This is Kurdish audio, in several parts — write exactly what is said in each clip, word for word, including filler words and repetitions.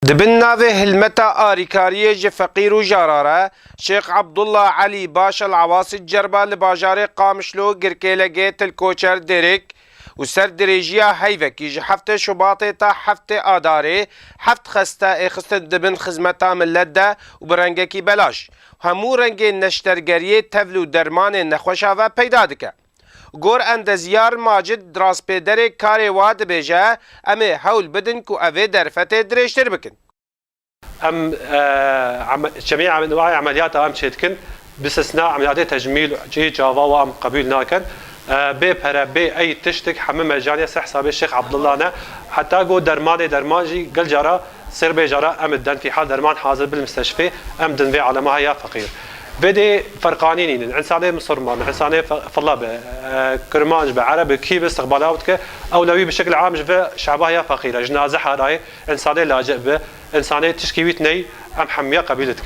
Di bin navê hilmeta arîkariyê ji feqîr û jara re, Şêx Abdullah Elî Baş El Awasî Cerba li bajarê Qamişlo, Girkêlegê, Til Koçer, Dêrik û ser dirêjiya heyvekî ji heftê Şubatê ta heftê Adarê heft xeste ê xistin di bin xizmeta millet de û bi rengekî belaş. Hemû rengên neştergeriyê tevl û dermanên nexweşa ve peyda dike. Gor endezyar Macid, rastpêderê karê wa, dibêje, em ê hewl bidin ku ev ê derfetê dirêjtir bikin. Em, e, eme-, cemî em-, enwayê emeliyata em çêdikin, bi sisna emeliyatê tecmîl, cihê çava wa em qebûl nakin. E, bê pere, bê ey tiştik, hemî mecaniye, ser hesabê Şêx Abdullah ne. Heta ku dermanê, derman jî gel cara, sêr bê cara em didin, fîhal derman hazir bil misteshfê, em din vê alema ya feqîr. Vê dê ferqanî nînin. Însanê misilman, însanê fe-, filla be, e, kirmanc be, ereb be, kî be, istiqbala wî dike, ewlewî bi şekil am ji vê şeba ya feqîr e, ji naziha re, însanê lacib be, însanê tişkî wî tiney, em hemiya qebîl dikin.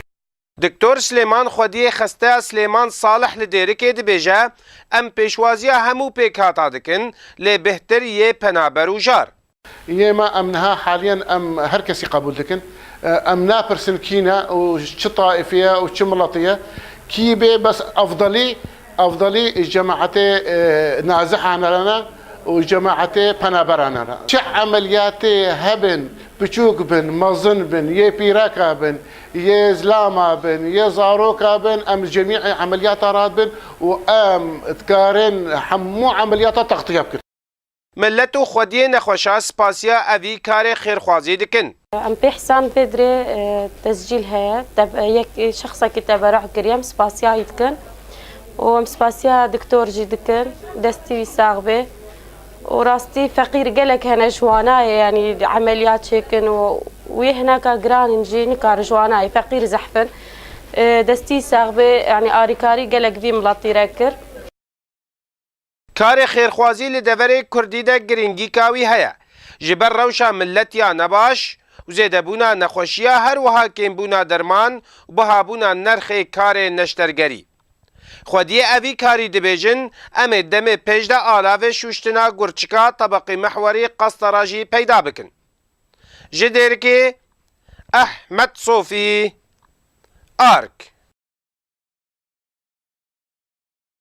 Doktor Silêman Xwediyê, xesteya Silêman Salih li Dêrikê, dibêje, em pêşwaziya hemû pêkhata dikin, lê bêhtir yê penaber û jar. Yê me, em niha haliyen em her kesî qebûl dikin. Em napirsin kî ne û çi taifî ye û çi miletî ye. Kî bê, bes efdelî, efdelî cemaetê, e, nazihan re ne û cemaetê penaberan re. Çi emeliyatê hebin, piçûk bin, mezin bin, yê pîreka bin, yê zilama bin, yê zaroka bin, em cemî emeliyata radibin û em dikarin hemû emeliyata textiye bikin. Millet û xwediyê nexweşa spasiya evî karê xêrxwazî dikin. Em pê hisa em pê dirê, e, tescîl heye. Te-, e, yek, e, şexsekî teberuh kiriye, em spasiya wî dikin. Û em spasiya doktor jî dikin. Destî wî sax bê. Û rastî feqîr gelek hene ji wana ye, yanî emeliyat çêkin û wê hineka giran in jî nikare ji wana ye. Feqîr zehf in. E, destî sax bê, yanî arîkarî gelek vî miletî re kir. Karê xêrxwazî li deverê Kurdî de girîngîka wî heye. Ji ber rewşa millet ya nebaş û zêdebûna nexweşiya, her wiha kêmbûna derman û bihabûna nerxê karê neştergerî. Xwediyê evî karî dibêjin, em ê demê pêş de alavê şûştina gurçika Tebeqî Mehwerî Qestera jî peyda bikin. Ji Dêrikê, Ehmed Sofî, Ark.